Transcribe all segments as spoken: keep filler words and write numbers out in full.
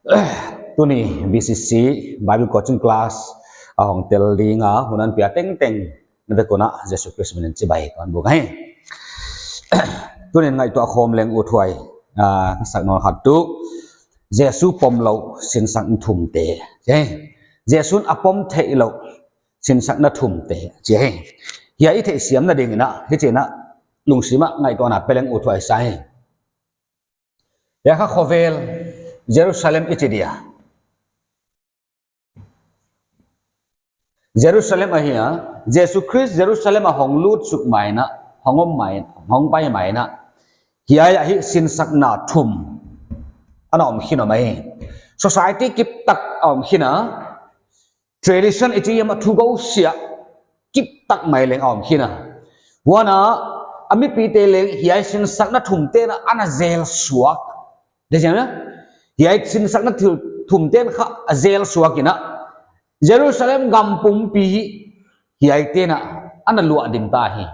Tuni B C C Bible Coaching Class a hong tel ding a, hun hon pia tengteng na vek un a Jesu Khrist min in chibai kon buk ahi. Tuni'n ngaihtuah khawm leng uthuai, ah, ka sak nawn khat tuh, Jesu pom lou sinsakna thumte. Jesu'n a pom theih lou sinsakna thumte, chi hi. Hiai i theihsiamna dingin a, hichi'n a lungsim a ngaihtuahna pe leng uthuai sa hi. Hiai kha khovel Jerusalem i chi dia. Jerusalem ahi a, Jesu Khrist Jerusalem a hong lut suk mai in a, hong om mai, hong pai mai in a, hiai ah hi sinsakna thum ana om khin a mai. Society kip tak a om khin a, tradition i chi hiam a, thugousiah kip tak mai leng a om khin a. Huan a, a mipite leng hiai sinsakna thumte'n a ana zel suak. Dei chiang na? Hiai sinsakna thil thumte'n kha a zel suak in a, Jerusalem gam pumpi hi hiaite'n a ana luah dim ta hi.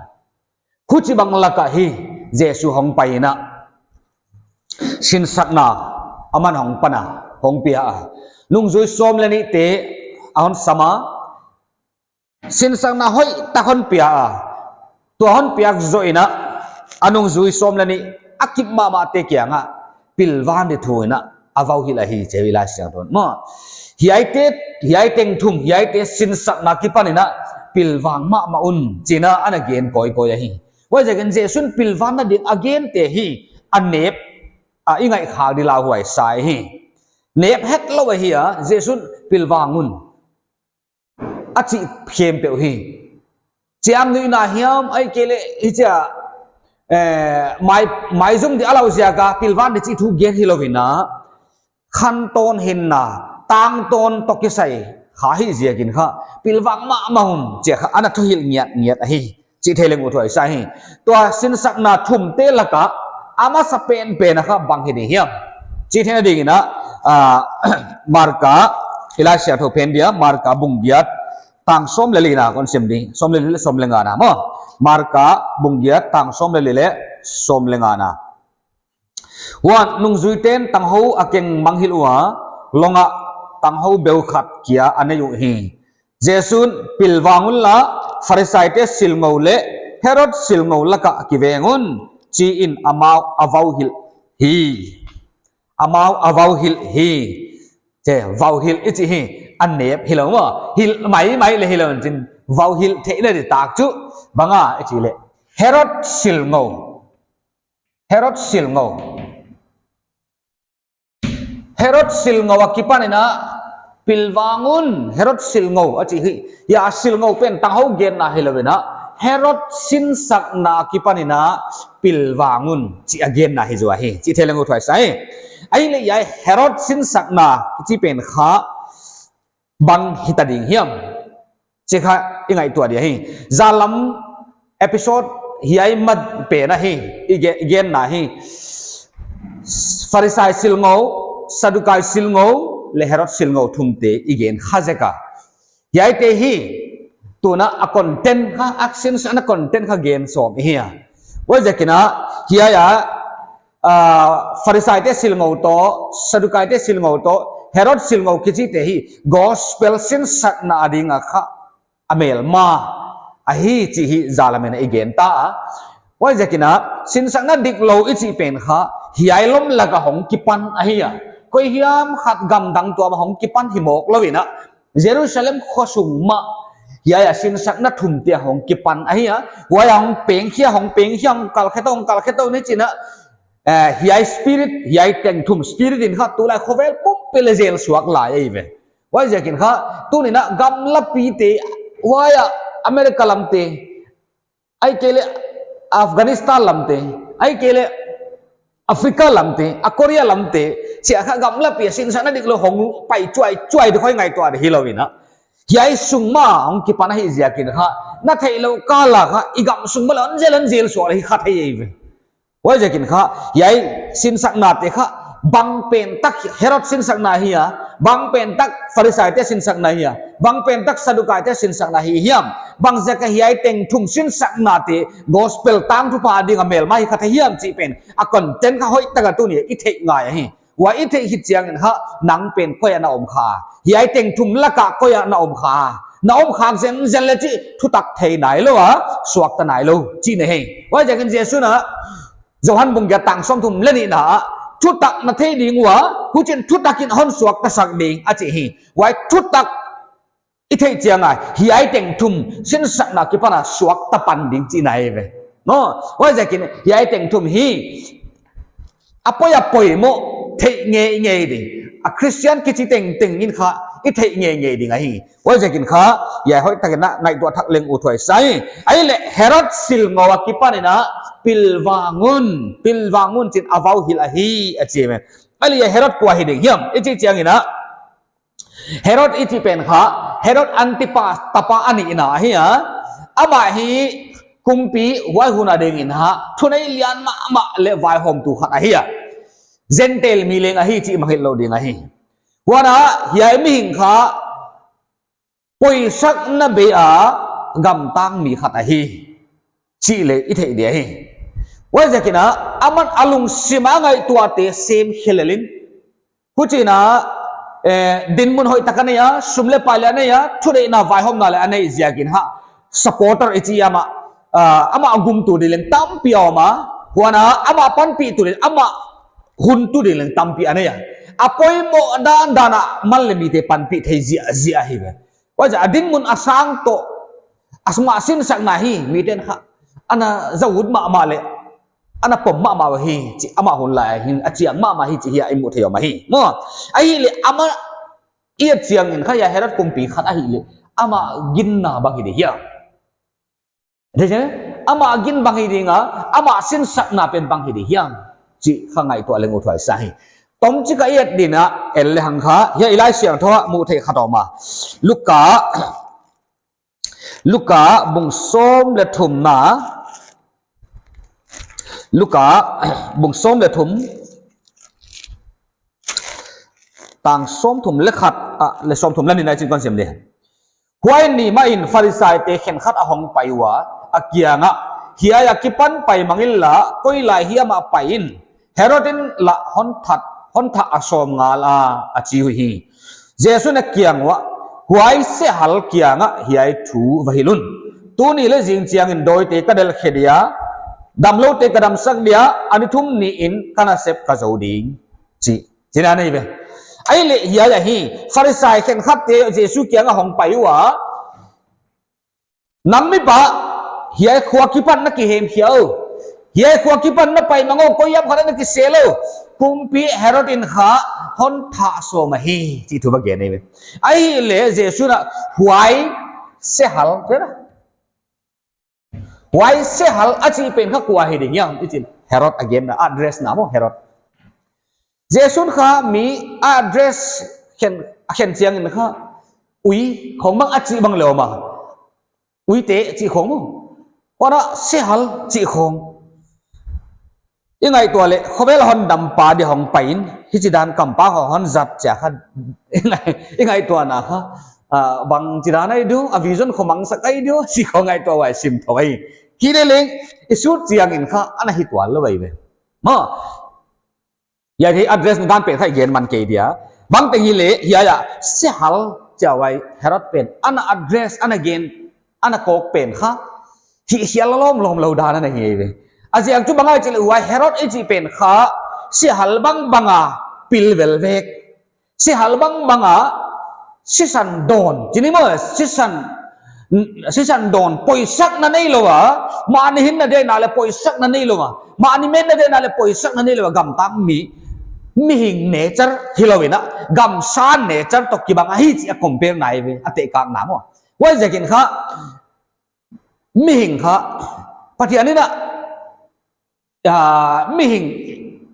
Huchibang lak ah hi Jesu hong pai in a, sinsakna aman hong pan a, hong pia a. Nungzui sawm leh nihte a hon sam a, sinsakna hoihtak hon pia a. Tua hon piak zoh in a, a nungzui sawm leh nih a kip mahmahte kiang ah pilvang di thu in a, a vauhilh ahi chi hi Laisiangthou in. Maw, hiaite, hiai teng thum, hiaite sinsakna akipan in a pilvang mahmah un, chi'n a ana gen kawikawi ahi. Huaiziakin Jesu'n pilvangna ding a gente hi a nep a, i ngaihkhak di lauhuai sa hi. Nep hetlou ahi a, Jesu'n pilvang un a chih khempeuh hi. Chiamnuihna hiam, ahihkeileh hichia, eh, mai, maizum di a lou ziak a pilvang di chih thu gen hilou in a, khantawn hinna, tangtawn toh kisai kha hi ziakin kha pilvang mahmah un, chi kha ana thuhilh ngiatngiat ahi. Chih theih leng uthuai sa hi. Tua sinsakna thumte lak ah a masa penpen a kha bang hi di hiam? Chih theihna dingin a, ah, Marka, i Laisiangthou pen dia, Marka bung giat, tang sawm leh lina kon sim di, sawm leh li leh sawm leh ngana maw. Marka bung giat, tang sawm leh li leh sawm leh ngana. Huan nungzuite'n tanghou a keng mangngilh ua, long ah tanghou beu khat kia a nei uhi. Jesu'n, "Pilvang unla, Pharisaite silngou leh Herod silngou lak ah kiveng un," chi in amau a vauhilh hi. Amau a vauhilh hi. Che, vauhilh i chih hi a nep hilou maw. Hilh maimai leh hilou in chin, vauhilh theihna di tak chu bang a i chih leh, Herod silngou. Herod silngou. Herod silngou akipan in a, "Pilvang un, Herod silngou," a chih hi. Hiai silngou pen tanghou genna hilou in a, Herod sinsakna akipan in a pilvang un chih a genna hi zaw hi. Chih theih leng uthuai sa hi. Ahihleh hiai Herod sinsakna kichi pen kha bang hita ding hiam? Chih kha i ngaihtuah di ahi. Zalam episode hiai mah pen ahi, i ge-, i genna hi. Pharisai silngou, Sadukai silngou, leh Herod silngou thumte i gen kha zek a. Hiaite hi, tuin a content kha, actions ana content kha gen sawm i hi a. Huaiziakin a, hiai a, ah, Pharisaite silngou toh, Sadukaite silngou toh, Herod silngou kichite hi, gospel sinsakna a ding a kha a melma ahi chih hi zalam in i gen ta a. Huaiziakin a, sinsakna diklou i chih pen kha, hiai lom lak ah hong kipan ahi a. Koi hiam khat gamdang tuam ah hong kipan hi mawk lou in a, Jerusalem khosung mah, hiai a sinsakna thumte hong kipan ahi a. Huai a hong pengkhia, hong pengkhia, hong kalkhe tou, hong kalkhe tou ni chin a, eh, hiai spirit, hiai teng thum spirit in kha tulai khovel pumpi leh zel suak lai ahi ve. Huaiziakin kha, tuni'n a gamlapite, huai a America lamte, ahihkeileh Afghanistan lamte, ahihkeileh Africa lamte, a Korea lamte, chia kha gamlapi a sinsakna diklou hong pai chuaichuai di khoi ngaihtuah di hilou in a. Hiai sung mah hong kipan ahi ziakin kha, na theihlouh kal a kha, i gam sung mah leh hon zel hon zel suak leh hi kha thei ahi ve. Huaiziakin kha, hiai sinsaknate kha, bang pen tak Herod sinsakna hi a, bang pen tak Pharisaite sinsakna hi a, bang pen tak Sadukaite sinsakna hi hiam, bang ziak a hiai teng thum sinsaknate, gospel tangthupha ding a melma hi kha thei hiam chih pen, a content kha hoihtak a tuni a i theih ngai ahi. Huai i theih khit chiangin kha, nang pen koi ah na om kha. Hiai teng thum laka koi ah na om kha. Na om khak zenzen leh chih thutak thei nailou a, suakta nailou. Chih ahi. Huaiziakin Jesu'n a, Johan bung giat tang sawmthum leh nihna ah, thutak na thei ding ua, huchiin thutakin hon suakta sak ding, a chi hi. Huai thutak i theih chiang a, hiai teng thum sinsakna akipan a suakta pan ding chihna ahi ve. No, huaiziakin hiai teng thum hi a poi a poimoh theih ngeingei ding. A Christian kichi tengteng in kha i theih ngeingei ding ahi. Huaiziakin kha hiai hoihtakin a ngaihtuah thak leng uthuai sa hi. Ahihleh Herod silngou akipan in a pilvang un, pilvang un chiin a vau hilh ahi a chi ve. Ahihleh Herod kua hi ding hiam i chih chiangin a, Herod i chih pen kha, Herod Antipas tapa a nihna ahi a. Amah hi kumpi huai hun a dingin a, thunei lian mahmah leh vaihawmtu khat ahi a. Gentile mi leng ahi chih mangngilh lou ding ahi. Huan a, hiai mihing kha poisakna bei a gamtang mi khat ahi chih leng i theih ding ahi. Huaiziakin a, aman a lungsim a ngaihtuahte sem khelel in, huchiin a, eh, dinmun hoihtak a nei a, sum leh pai leng a nei a, thuneihna vaihawmna leng a neih ziakin a, supporter i chi amah, ah, amah gumtu ding leng tampi a om a, huan a, amah panpihtu ding, amah huntu ding leng tampi a nei a. A poimoh dandan a man leh mite panpih thei ziahziah ahi ve. Huaiziak a dinmun a sang toh, a sung a sinsakna hi, miten kha ana za ut mahmah leh ana pom mahmah hi, chih amah hun lai a hin a chiang mahmah hi chih hiai i muh theih om ahi. Maw, ahihleh amah i et chiangin kha hiai Herod kumpi khat ahihleh, amah ginna bang hi ding hiam. Dei che, amah gin bang hi ding a, amah sinsakna pen bang hi ding hiam. Chih kha ngaihtuah leng uthuai sa hi. Tomchik a i et ding a, en lehang kha, hiai i Laisiangthou ah muh theih khat om a. Luka, Luka bung sawm leh thumna, Luka bung sawm leh thum, tang sawmthum leh khat, ah, leh sawmthum leh nihna i chih kon sim ding. Huai ni mahin Pharisaite khenkhat a hongpai ua, a kiangah, hiai akipan pai mang inla, koi lai hiam ah pai in, Herod in lah hon that, hon thah a sawm ngal a, a chi uhi. Jesu'n a kiang uah, huai sehal kiangah hiai thu va hilh un. Tuni leh zing chiangin dawite ka delh khe dia, damloute ka damsak dia, a ni thum ni in ka nasep ka zou ding. Chih, chihna ahi ve. Ahihleh hiai ahi, Pharisai khenkhatte Jesu kiangah hongpai ua, nang mipa, hiai khua akipan na kihemkhia uh. Hiai khua akipan na pai mang uh, koi hiam khat ah na kisel uh. Kumpi Herod in kha hon thah sawm ahi, chih thu va gen ahi ve. Ahihleh Jesu'n a huai sehal, huai sehal a chih pen kha kua hi ding hiam, i chih leh Herod a genna, address na maw, Herod. Jesu'n kha mi address khen, khen chiangin kha, ui khong bang a chih bang leh maw. Uite chih khong maw. Huan a sehal chih khong. I ngaihtuah leh, khovel hondampa dia hongpai in, hichidan kampau hon zat chia kha, i ngai, i ngaihtuahna kha, ah, bangchidan ahi diam, a vision khong mangsak ahi diam, chih khong ngaihtuah uai sim thou ahi. Hileleng, i sut chiangin kha, ana hi tuan lou ahi ve. Maw, hiai address na dan pen kha i gen man kei dia. Bangteng hileh, hiai a, sehal chia uai, Herod pen, ana address, ana gen, ana kawk pen kha, hihkhial lawmlawm lou dan ana hi ve. A ziak chu bang ahia i chih leh huai Herod i chih pen kha, sehal bangbang a pil vel vek. Sehal bangbang a, sisan dawn. Chi ni maw, sisan, sisan dawn, poisakna neilou a, mahni hinna deihna leh poisakna neilou a, mahni metna deihna leh poisakna neilou a, gamtang mi, mihing nature hilou in a, gamsa nature toh kibang ahi chih a compare na ahi ve, a tehkakna maw. Huaiziakin kha, mihing kha, Pathian in a, ah, mihing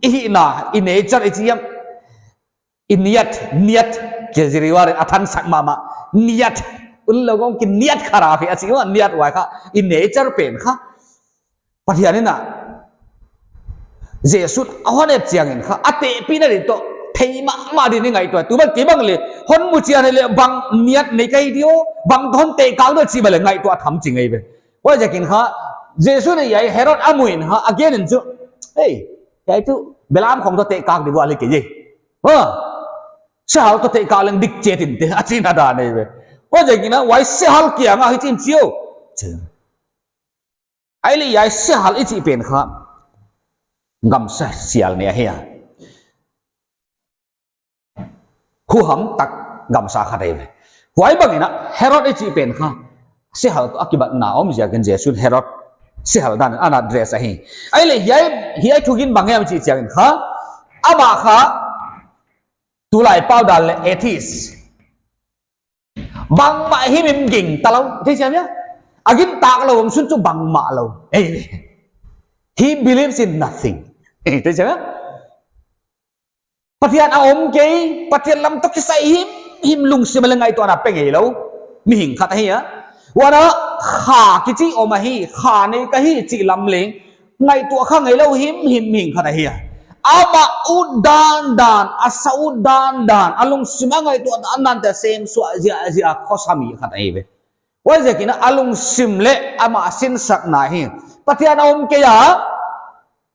i hihna, i nature i chih hiam, i niat, niat, Kejriwal in a thansak mahmah, niat, un lou gong ki niat kha ra hi a chih maw, niat uai kha, i nature pen kha, Pathian in a, Jesu'n a hon et chiangin kha, a tehpihna ding toh, thei mahmah ding in ngaihtuah. Tu bang kei bang leh, hon mu chiang leh bang niat nei ka hi diam, bang toh hon tehkak diam chih bang leh ngaihtuah tham ching ahi ve. Huaiziakin kha, Jesu'n hiai Herod a muh in kha, a gen in chu, ei, hiai chu, belam khong toh tehkak di bua leh kei e. Ha? Sehal toh theih kha leng dik chet in te, a chihna dan ahi ve. Huaiziakin a, huai sehal kiang a hichi'n chi uh. Chi. Ahihleh hiai sehal i chih pen kha gamsa sial nei ahi a. Huham tak gamsa khat ahi ve. Huai bangin a Herod i chih pen kha sehal toh a kibatna om ziakin Jesu'n Herod sehal dan ana address ahi. Ahihleh hiai, hiai thugin bang hiam chih chiangin kha, amah kha tulai pau dan leh atheist. Bangmah himhim gingta lou. Thei siam ia? A gintak lou om sun chu bangmah lou. Ei. He believes in nothing. Ei, thei siam ia? Pathian a om kei, Pathian lam toh kisai himhim lungsim leh ngaihtuahna pe ngei lou mihing khat ahi a. Huan a kha kichi om ahi, kha nei ka hi chih lam leng ngaihtuah kha ngei lou himhim mihing khat ahi a. Amah ut dandan, a sa ut dandan, a lungsim a ngaihtuah dandan te sem suah ziahziah khosa mi khat ahi ve. Huaiziakin a lungsim leh amah sinsakna hi Pathian a om kei a,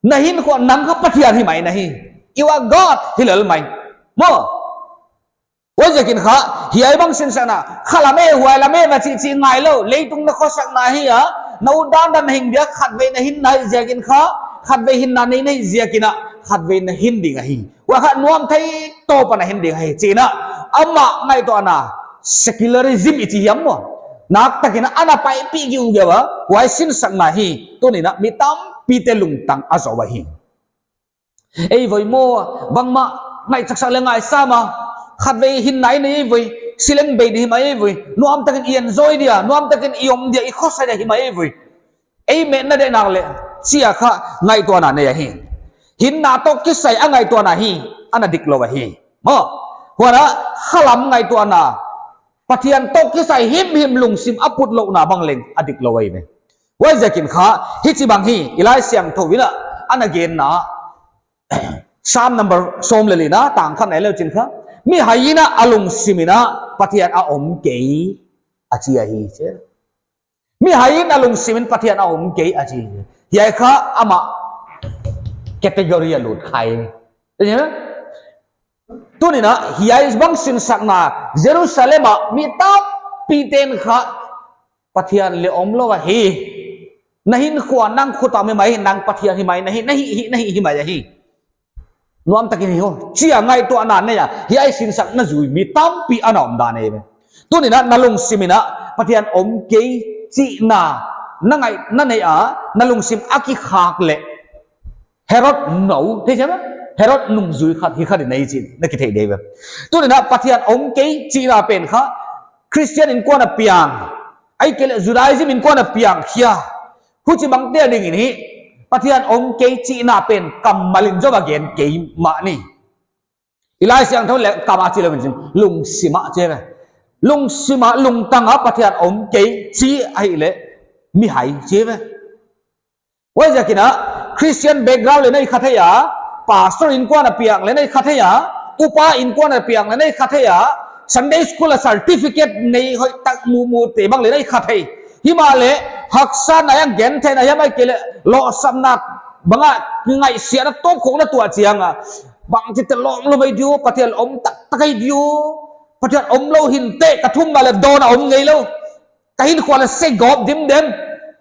na hinkhua nang kha Pathian hi mai na hi. You are God, hi lel mai. Maw. Huaiziakin kha, hiai bang sinsakna, kha lam e, huai lam e, na chih chih ngai lou, leitung na khosakna hi a, na ut dandan na hin dia, khatvei na hinna hi ziakin kha, khatvei hinna nei na hi ziakin a, khatvei na hin ding ahi. Huai kha nuam thei toh pan a hin ding ahi, chi'n a, amah ngaihtuahna, secularism i chi hiam maw. Naktakin a ana paipih giugiau a, huai sinsakna hi, tuni'n a, mi tampite lungtang a zou ahi. Ei voi maw, bangmah ngaihsak sak leh ngaisam a, khatvei hinna i nei ei voi, si leng bei di hi mai ei voi, nuamtakin i enjoy dia, nuamtakin i om dia, i khosa dia hi mai ei voi. Ei metna deihnak leh, chia kha ngaihtuahna nei ahi. Hinna toh kisai a ngaihtuahna hi, ana diklou ahi. Maw, huan a, kha lam ngaihtuahna, Pathian toh kisai himhim lungsim a put louhna bang leng, a diklou ahi ve. Huaiziakin kha, hichibang hi, i Laisiangthou in a, ana genna, Psalm number sawm leh lina, tang khat na i et leu chin kha, mihai in a, a lungsim in a, Pathian a om kei, a chi ahi chi. Mihai in a lungsim in Pathian a om kei a chi. Hiai kha amah category a lut kha hi. Tuni'n a hiai bang sinsakna Jerusalem a mi tampite'n kha Pathian leh omlou ahi. Na hinkhua nang khut a om hi mai, nang Pathian hi mai na hi, na hi, hi, na hi, hi mai ahi. Nuamtakin hi o, chia ngaihtuahna nei a, hiai sinsakna zui mi tampi ana om dan ahi ve. Tuni'n a na lungsim in a, Pathian om kei chihna, na ngaih, na nei a, na lungsim a kikhak leh. Herod nou, thei siam ia? Herod nungzui khat, hi khat in ei chi, na kithei dei ve. Tuni'n a Pathian om kei chihna pen kha, Christian innkuan a piang, ahihkeileh Judaism innkuan a piang khia. Huchibangte a dingin hi, Pathian om kei chihna pen kammal in zong a gen kei mah ni. I Laisiangthou leh kam a chi lou in chin, lungsim a chi ve. Lungsim a, lungtang a Pathian om kei chi ahihleh, mihai chi ve. Huaiziakin a, Christian background leh na hi kha thei a, pastor innkuan a piang leh na hi kha thei a, upa innkuan a piang leh na hi kha thei a, Sunday school a certificate nei hoihtak muhmuh te bang leh na hi kha thei. Himahleh, haksatna hiam gentheihna hiam ahihkeileh, lohsapna bang a ngaihsiatna tawpkhawkna tuah chiang a, bangchiteh lawm lawm ahi diu, Pathian om taktak ahi diu, Pathian omlou hinteh, ka thum mahleh dawn a om ngei lou. Ka hinkhua leh se gawp dimdem,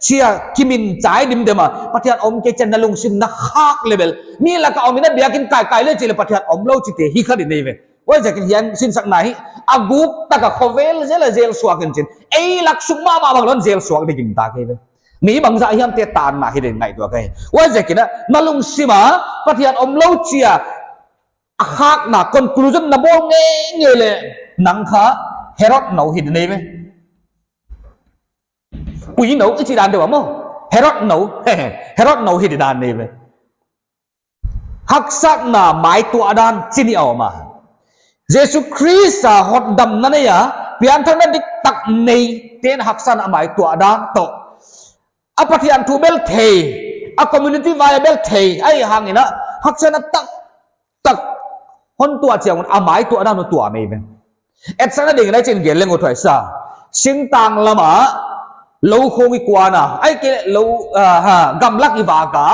chia kiminchai dimdem a, Pathian om kei chi'n na lungsim na khak leh bel. Mi lak a om in a biakin kaikai leh chih leh Pathian omlou chihte hi khat in ei ve. Huaiziakin hiai sinsakna hi, a guk tak a khovel zel a zel suak in chin. Ei lak sung mahmah bang lou in zel suak di gingta kei ve. Mi bangzah hiamte tanna hi ding ngaihtuah kei. Huaiziakin a, na lungsim a, Pathian omlou chia, a khakna conclusion na bawl ngeingei leh, nang kha Herod nou hi ding ei ve. Ui nou, i chi dan deuh a maw. Herod nou, Herod nou hi ding dan nei ve. Haksatna maituah dan chih a om a. Jesu Khrist a hotdamna nei a, pianthakna diktak neite'n haksatna maituah dan toh. A Pathian thu bel thei, a community vai bel thei, ahihhangin a, haksatna taktak hon tuah chiang un a maituah dan uh tuam ei ve. Etsakna dingin a chin gen leng uh thuaisa. Singtang lam a, lou khong i kuan a, ahihkeileh lou, ah, ha, gamlak i vak a,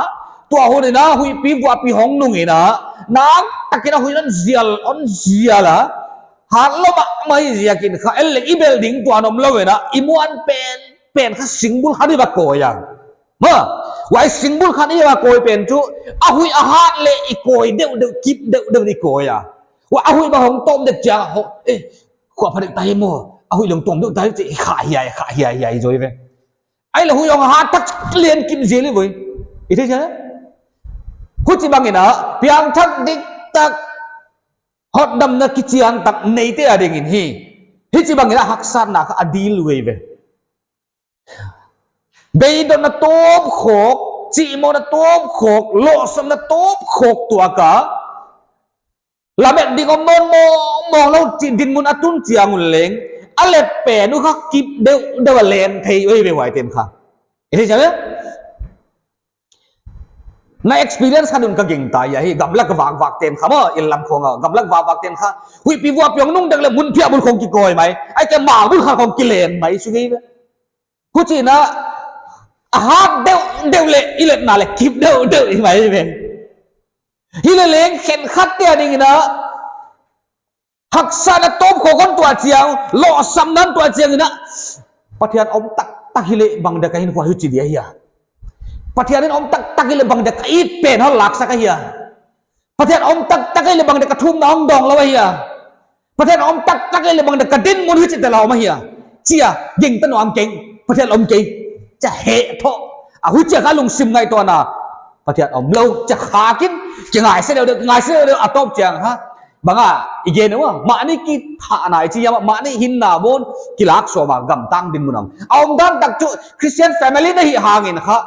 Tua hun in a huihpi vuahpi hong nung in a, nang takin a huih hon zial, hon zial a, hat lua mahmah ziakin kha, en leng i bel ding tuan omlou in a, i muan pen, pen kha singbul khat i va kawi a. Maw, huai singbul khat i va kawi pen chu, a huih a hat leh i kawi deuhdeuh, kip deuhdeuh i kawi a. Huai a huih bang hong tawm dek chiang, ho, eh, khua pha dek ta hi maw, a huih leng tawm deuh ta hi chi, kha hiai, kha hiai, hiai zaw ve. Ahihleh huih hong hat tak leng kip zel hi ve. I thei chiang. Huchibang in a, piangthak diktak, hotdamna kichiantak neite adingin hi. Hichibang in a haksatna kha a dil uh ve. Beidonna tawpkhawk, chihmawhna tawpkhawk, lohsapna tawpkhawk tuak a, lamet ding om nawn mawngmawng lou chih dinmun a tun chiang un leng, a let pen uh kha kip deuhdeuh a len thei uh ve huaite'n kha. I thei chiang e? Na experience khat un ka gingta hi, gamlak vakvakte'n kha maw, inn lam khawng a, gamlak vakvakte'n kha. Huihpi vuahpi hong nung dek leh mun phiah bul khawng kikawi mai, ahihkeileh mah bul khat khawng kilen mai chu ve. Huchi'n a, a hat deuhdeuh leh, i letna leh kip deuhdeuh hi mai ve. Hileleng khenkhatte adingin a, haksatna tawpkhawk hon tuah chiang, lohsapna hon tuah chiang in a, Pathian om taktak hileh bangdek a hinkhua hi chi dia hia. Pathian in om taktak hileh bangdek a it pen hon laksak ahia. Pathian om taktak hileh bangdek a thumna hong dawng lou ahia. Pathian om taktak hileh bangdek a dinmun hichi tela om ahia. Chia, gingta nuam kei, Pathian om kei. Chia heh thoh. A huchia kha lungsim ngaihtuahna. Pathian omlou, chia khakin, kingaihsia deuhdeuh, kingaihsia deuhdeuh, a tawp chiang kha. Bang a, i gen uh a, mahni kithahna i chi hiam a, mahni hinna bawn, kilak sawm a, gamtang dinmun a om. A omdan tak chu, Christian family na hih hangin kha,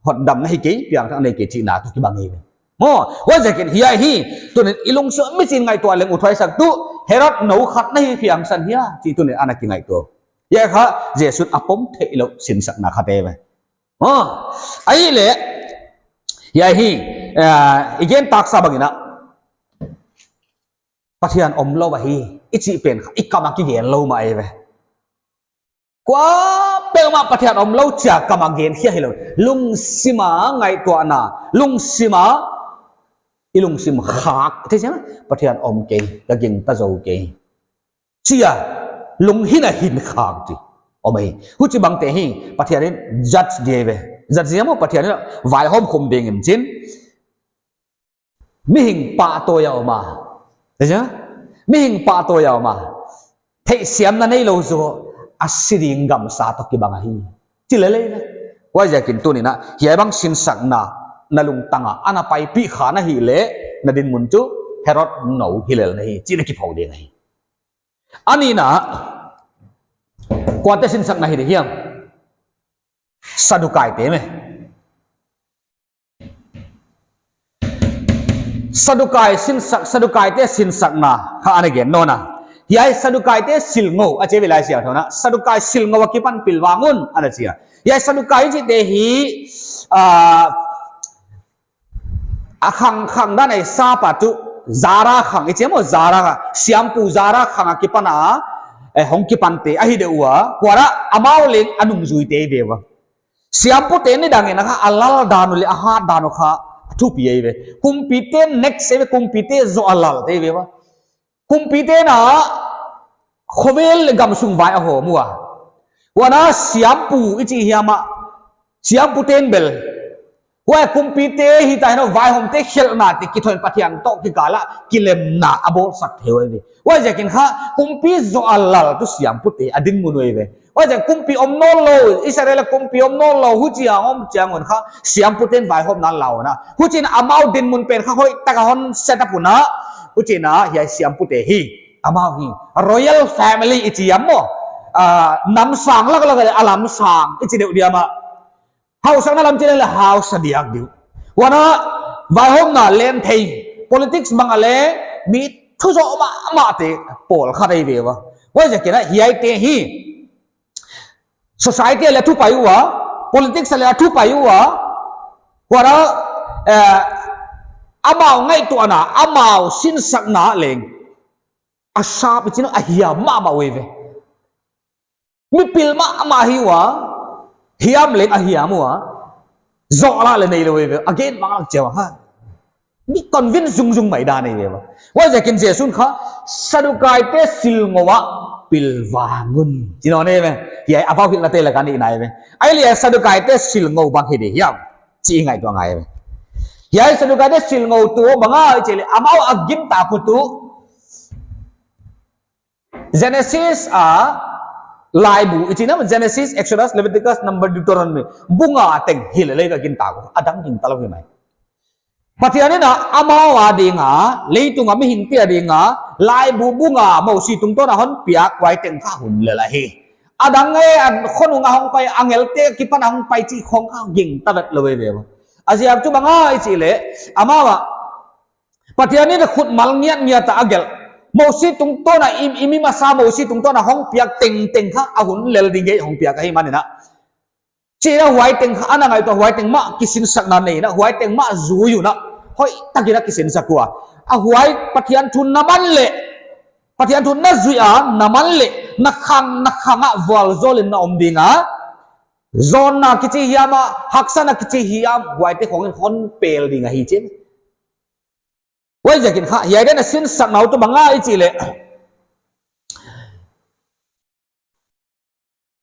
hotdamna hi kei, piangthakna hi kei chihna toh kibang hi. Maw, huaiziakin hiai hi, tuni'n i lungsim michin ngaihtuah leng uthuaisak tuh, Herod nou khat na hi fiangsan hia, chih tuni'n ana kingaihtuah. Hiai kha, Jesu'n a pom theihlouh sinsakna khat eive. Maw, ahihleh, hiai hi, eh, i gen taksa bangin a, Pathian omlou ahi, i chih pen kha, i kam a kigen lou mah eive. Kuapeuhmah Pathian omlou chia kam a gen khia hilou. Lungsim a ngaihtuahna, lungsim a, i lungsim khak, thei chiang, Pathian om kei, ka gingta zou kei. Chia, lunghin a hin khak chi. Om ei. Huchibangte hi, Pathian in judge dia ve. Judge dia maw Pathian in vaihawm khum dingin chin. Mihing pahtawi a om a. Thei chiang? Mihing pahtawi a om a. Theihsiamna neilou zaw a si ding gamsa toh kibang ahi. Chi lel eive. Huaiziakin tuni'n a, hiai bang sinsakna, na lungtang a, ana paipih kha na hih leh, na dinmun chu Herod nou hi lel na hi, chih na kiphawk ding ahi. A nihna, kuate sinsak na hi di hiam? Sadukaite maw. Sadukai sinsak, Sadukaite sinsakna kha ana gen nawn a. Hiai Sadukaite silngou, a chi ve Laisiangthou in a. Sadukai silngou akipan pilvang un, ana chi a. Hiai Sadukai chihte hi, ah, a khang, khang dan ei sapa tu, zara khang, i chi maw zara khang, siampu zara khang akipan a, eh, hong kipante, ahi deuh ua, kualah amau leng a nungzuite ve ua. Siampute nidang in a kha a lal dan uh leh a hat dan uh kha a thupi eive. Kumpite next eive, kumpite zoh a lalte eive ua. Kumpite'n a khovel leh gamsung vai a hawm ua. Huan a siampu i chi hiam a, siampute'n bel. Huai kumpite hita hi'n a vaihawmte khelhna te kithoin Pathian toh kikal a kilemna a bawlsak thei uh eive. Huaiziakin kha kumpi zoh a lal tu siampute a dinmun uh eive. Huaiziak kumpi om nawnlou, Israel a kumpi om nawnlou, huchia om chiang un kha, siampute'n vaihawmna la ua. Huchiin amau dinmun pen kha hoihtak a hon set up ua. Huchiin hiai siampute hi, amau hi, royal family i chi hiam maw. Ah, nam sang laklak a leh a lam sang, i chi deuh diam a. Hausakna lam chih leh hausa diak diu. Huan a vaihawmna len thei, politics bang a leh mi thu zoh mahmahte pawlkhat eive ua. Huaiziakin hiaite hi, society a leh a thupai ua, politics a leh a thupai ua, huan a, eh, amau ngaihtuahna, amau sinsakna leng a sap i chin a hiam mahmah uh eive. Mipil mahmah hi ua, hiam leng a hiam ua. Zoh lah leh nei lou ve, again mang lak chiang kha. Mi convince zungzung mai dan ahi ve. Huaiziakin Jesu'n kha, Sadukaite silngou ah pilvang un, chi nawn ve. Hiai a vauhilhnate lak a nihna ve. Ahihleh Sadukaite silngou bang hi di hiam, chih ngaihtuah ngai ve. Hiai Sadukaite silngou tuh bang ahia i chih leh, amau a gintak uh tuh Genesis a laibu, i chihna Genesis, Exodus, Leviticus, Number, Deuteronomy, bu nga teng hi lel ahi ka gintak uh. A dang gingta lou hi mai. Pathian in a amau a ding a, leitung a mihingte a ding a, laibu bu nga Mosi tungtawn a hon piak, huai teng kha hun lel ahi. A dang e, a khonung a hong pai, angelte akipan a hong pai chih khong kha gingta vet lou ve ve. A ziak chu bang ahia i chih leh, amau a Pathian in a khut mal ngiatngiat a gelh, Mosi tungtawn a, i, i mi masa Mosi tungtawn a hong piak tengteng kha a hun lel ding ngei hong piak ahihmanin a, chih a huai teng kha ana ngaihtuah, huai teng mah kisinsakna nei in a, huai teng mah zui un a, hoihtak in a kisinsak ua. A huai Pathian thu na man leh, Pathian thu na zui a, na man leh, na khang, na khang ah vualzawl in na om ding a. Zawnna kichi hiam a, haksatna kichi hiam, huaite khong in hon pel ding ahi chi. Huaiziakin kha, hiai dan a sinsakna uh tuh bang ahia i chih leh,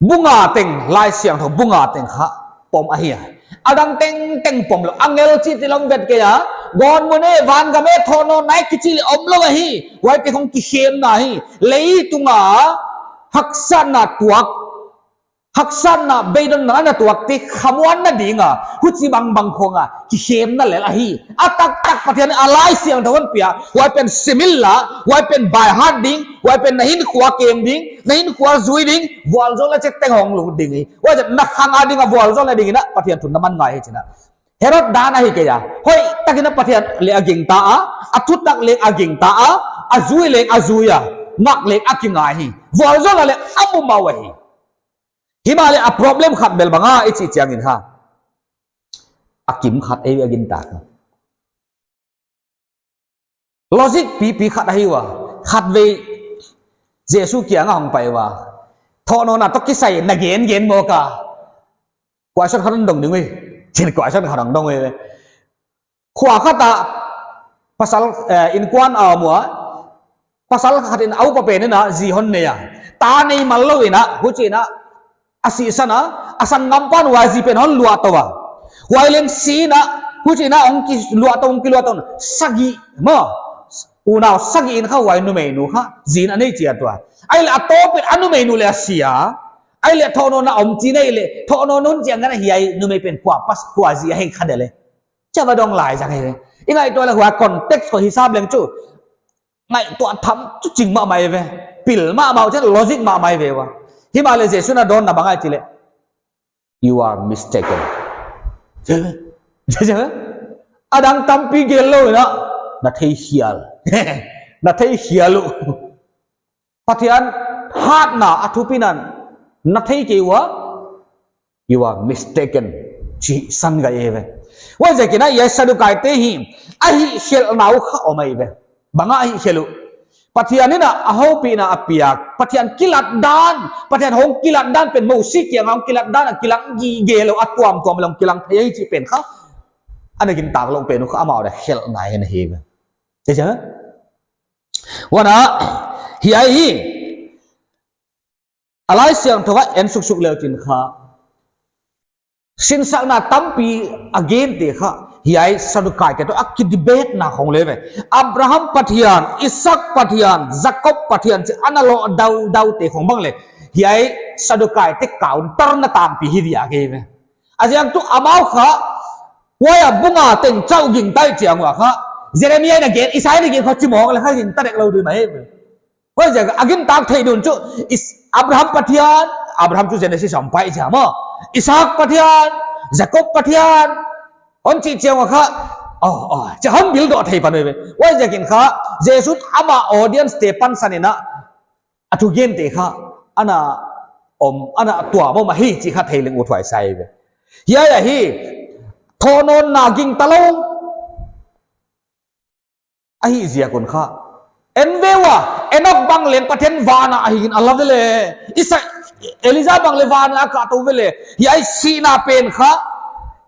bu nga teng, Laisiangthou bu nga teng kha pom ahi a. A dang tengteng pom lou, angel chih tilou vet kei a, gawtmun e, vangam e, thohnawnna e kichi leh om lou ahi. Huaite khong kikhemna hi. Leitung a haksatna tuak, haksatna, beidonna ana tuakte khamuanna ding a, huchibang bang khong a kikhemna lel ahi. A taktak Pathian in a Laisiangthou hon pia, huai pen sim inla, huai pen by heart ding, huai pen na hinkhua kem ding, na hinkhua zui ding, vualzawlna chiteng hong lut ding hi. Huaiziak na khang a ding a vualzawlna ding in a Pathian thu na man ngai hi chi in a. Herod dan ahi kei a. Hoihtak in a Pathian leh a gingta a, a thutak leh a gingta a, a zui leh a zui a, ngak leh a kingai hi. Vualzawlna leh a mumau ahi. Himahleh a problem khat bel bang ahia i chih chiangin kha, a kim khat ei a gintak. Logic pipi khat ahi ua. Khatvei Jesu kiang a hong pai ua, thohnawnna toh kisai na gen gen mawk a, question khat hon dong ding uh. Chin question khat hon dong uh. Khua khat ah pasal, eh, innkuan a om ua, pasal khat in a upa pen in a zi hon nei a. Ta nei mallou in a, huchiin a, a sihsan a, a sanggampan huai zi pen hon luah tou a. Huai leng si in a, huchiin a hong kiluah tou, hong kiluah tou. Sagih maw, unau sagih in kha huai numeinu kha zi in a nei chiat ua. Ahihleh a tawp in a numeinu leh a si a. Ahihleh thohnawnna om chi nei leh, thohnawnna hun chiang in a hiai numei pen kua pas, kua zi a hih kha de leh. Chava dong lai zang hi ve. I ngaihtuah leh huai context khong hisap leng chu ngaihtuah tham chu ching mahmah ve. Pil mahmah uh chiang logic mahmah ve ua. Himahleh Jesu'n a dawnna bang ahia chih leh, "You are mistaken." A dang tampi gel lou in a, na theikhial. Na theikhial uh. Pathian hatna a thupinan na thei kei ua, you are mistaken, chih san gai ve. Huaiziakin a hiai Sadukaite hi a hihkhelhna uh kha om ahi ve. Bang a hihkhelh uh? Pathian in a, a houpihna a piak, Pathian kilat dan, Pathian hong kilat dan pen Mosi kiang a hong kilat dan a kilang gige lou, a tuamtuam lou kilang thei ahi chih pen kha ana gintak lou pen uh kha amau a khelhna hi na hi ve. Chi chiang a, huan a, hiai hi a Laisiangthou ah en suksuk leu chin kha, sinsakna tampi a gente kha hiai Sadukaite toh a kidebate na khong leh ve. Abraham Pathian, Isaac Pathian, Jacob Pathian chih ana lo daudaute khong bang leh, hiai Sadukaite counter na tampi hi dia kei ve. A ziak chu amau kha, huai a bu nga teng chauh gingta chiang ua kha, Jeremiah in a gen, Isaiah in a gen kha chi mawk leh kha gingta dek lou di mai. Huaiziak a gintak theih ding un chu, Is-, Abraham Pathian, Abraham chu Genesis a om pai chia maw. Isaac Pathian, Jacob Pathian, hon chih chiang ua kha, oh, oh, chia hon build thei pan ve. Huaiziakin kha, Jesu'n ama audience te pansan in a, a thugente kha ana om, ana tuam om ahi chih kha thei leng uthuai sa ve. Hiai ahi, thohnawnna gingta lou ahihziak un kha. En ve ua, Enok bang leng Pathian van a hing in a la ve leh. Isa-, Elijah bang leng van a kah tou ve leh. Hiai sihna pen kha,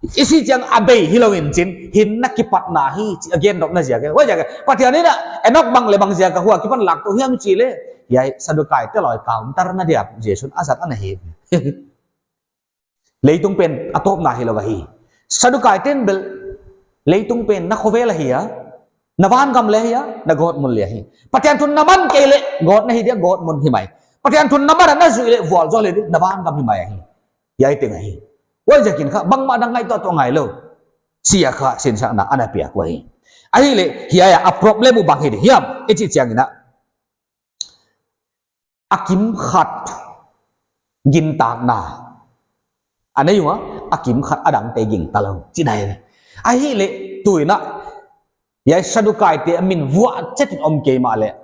I si chiang a bei hilou in chin, hinna kipatna hi, chih a gen dopna ziak e. Huaiziak e, Pathian in a Enok bang leh bang ziak a huai akipan lak tou hiam chih leh, hiai Sadukaite lawi counter na dia Jesu'n a zat ana hi. Leitung pen a tawpna hilou ahi. Sadukaite'n bel, leitung pen na khovel ahi a, na vangam leh ahi a, na gawtmun leh ahi. Pathian thu na man kei leh, gawt na hi dia, gawtmun hi mai. Pathian thu na man a na zuih leh, vualzawl hi dia, na vangam hi mai ahi. Hiai teng ahi. Huaiziakin kha, bangmah dang ngaihtuah tuah ngailou, chia kha sinsakna ana piak uh ahi. Ahihleh, hiai a problem uh bang hi di hiam, i chih chiangin a, a kimkhat gintakna a nei ua, a kimkhat a dangte gingta lou, chihna ahi. Ahihleh, tuin a, hiai Sadukaite a min vuah chet in om kei mahleh,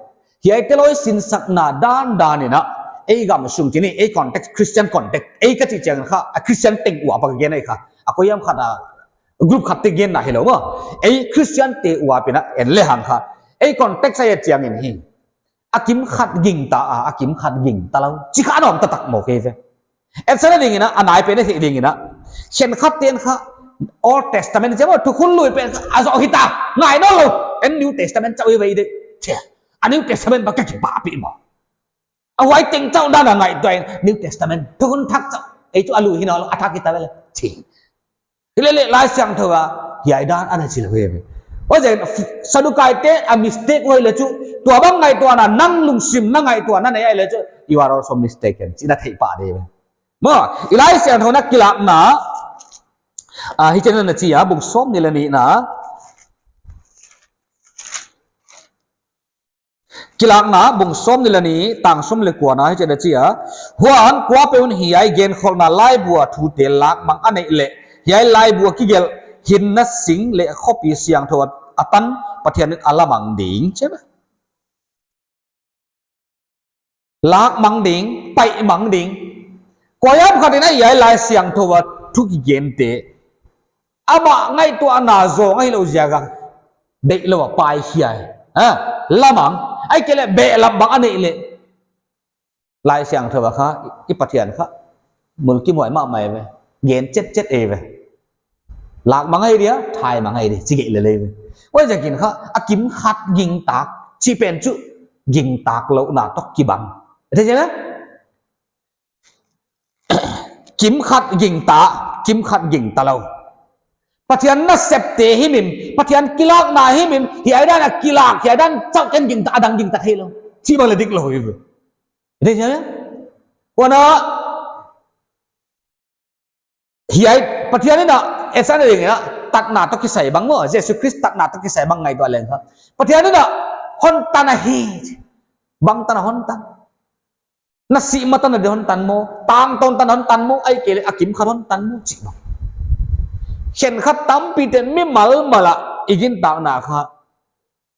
hiaite lawi sinsakna dandan in a, ei gam sung chih ni, ei context, Christian context, ei ka chih chiang kha, a Christian teng uap a ka gen ahi kha. A koiam khat a, group khat te genna hilou maw. Ei Christian te uap in a en lehang kha, ei context a et chiangin hi, a kimkhat gingta a, a kimkhat gingta lou, chih kha a nuam taktak maw kei ve. Etsan a dingin a, a nai pen a theih dingin a, khenkhatte'n kha, Old Testament chih maw, Thukhun Lui pen kha a zoh hita, ngai nawnlou, en New Testament chauh hi ve di, chia, a New Testament bang ka kipahpih maw. A huai teng chauh dan a ngaihtuah in, New Testament, Thukhun Thak chauh, ei chu a lui hi nawnlou, a thak hita ve leh, chi. Hilele Laisiangthou a, hiai dan ana chih lou ve. Huaiziakin, Sadukaite a mistake uh ahihleh chu, tuabang ngaihtuahna, nang lungsim na ngaihtuahna na ahihleh chu, you are also mistaken, chih na theih pah di ve. Maw, i Laisiangthou na Kilakna, ah, hichi'n ana chi a, bung sawmnih leh nihna. Kilakna, bung sawmnih leh nih, tang sawm leh kuana, hichi'n ana chi a. Huan, kuapeuh in hiai genkholhna laibu a thute lakmang a neih leh, hiai laibu a kigelh hinna sing leh khopi siangthou a, a tan Pathian in a lamang ding, chi ve. Lakmang ding, paihmang ding. Koiam khat in a hiai Laisiangthou a thu kigente, amah ngaihtuahna zawng ahihlou ziak a, deihlou a pai hiai. Ha? Lamang, ahihkeileh behlap bang a neih leh, Laisiangthou a kha, i Pathian kha, mulkimhuai mahmah ve, gen chetchet ve. Lakmang ahi dia, thaimang ahi dia, chi gei lele ve. Huaiziakin kha, a kimkhat gingtak, chih pen chu, gingtak louhna toh kibang. Thei chi ve? Kimkhat gingta, kimkhat gingta lou. Pathian nasepte himhim, Pathian kilakna himhim, hiai dan a kilak, hiai dan chauh ken gingta, a dang gingta theilou. Chih bang leh diklou hi ve. Thei chi ve? Huan a, hiai Pathian in a, etsan a dingin a, tatna toh kisai bang maw, Jesu Khrist tatna toh kisai bang ngaihtuah leng kha. Pathian in a, hon tan ahi, bang tan a hon tan. Na sih ma tan a di hon tan maw, tangtawn tan a hon tan maw, ahihkeileh a kimkhat hon tan maw, chih bang. Khenkhat tampite'n mimal mal a, i gintakna kha,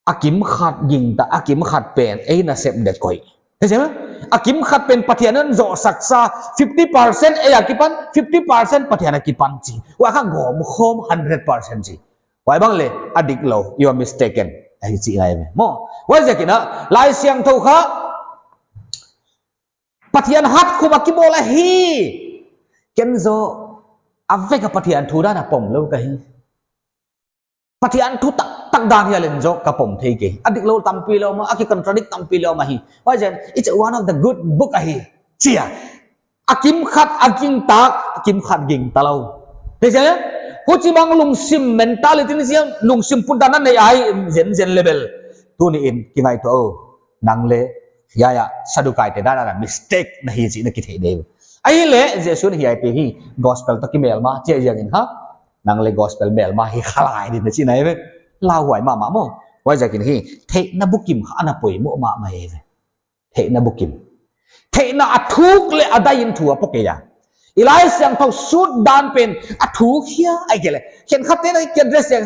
a kimkhat gingta, a kimkhat pen, ei nasep dek koih. Thei chi ve? A kimkhat pen Pathian in zohsaksa, fifty percent ei a kipan, fifty percent Pathian a kipan chi. Huai kha gawmkhawm hundred percent chi. Huai bang leh, a diklou, you are mistaken. Ahi chih ngai ve. Maw, huaiziakin a, Laisiangthou kha, Pathian hat khum a kibawl ahi. Ken zaw, a vek a Pathian thu dan a pom lou ka hi. Pathian thu taktak dan hial in zaw ka pom thei kei. A diklou tampi lou mah, a ki contradict tampi lou mah hi. Huaiziakin, it's one of the good book ahi. Chia. A kimkhat, a gingtak, a kimkhat gingta lou. Thei chi ve? Huchibang lungsim mentality ni siam, lungsim putdan a nei ahi zenzen level. Tuniin, kingaihtuah o. Nang leh, hiai a, Sadukaite dan a mistake na hi chih na kitheih di. Ahihleh, Jesu'n hiaite hi, gospel toh kimelma, chih ziakin kha. Nang leh gospel melma hi kha lai di na chihna ahi ve. Lauhuai mahmah maw. Huaiziakin hi, theihna bukim kha ana poimoh mahmah ahi ve. Theihna bukim. Theihna a thuk leh a dai in thu a pom kei a. I Laisiangthou sut dan pen a thuk hia ahihkeileh. Khenkhatte'n a ki address a,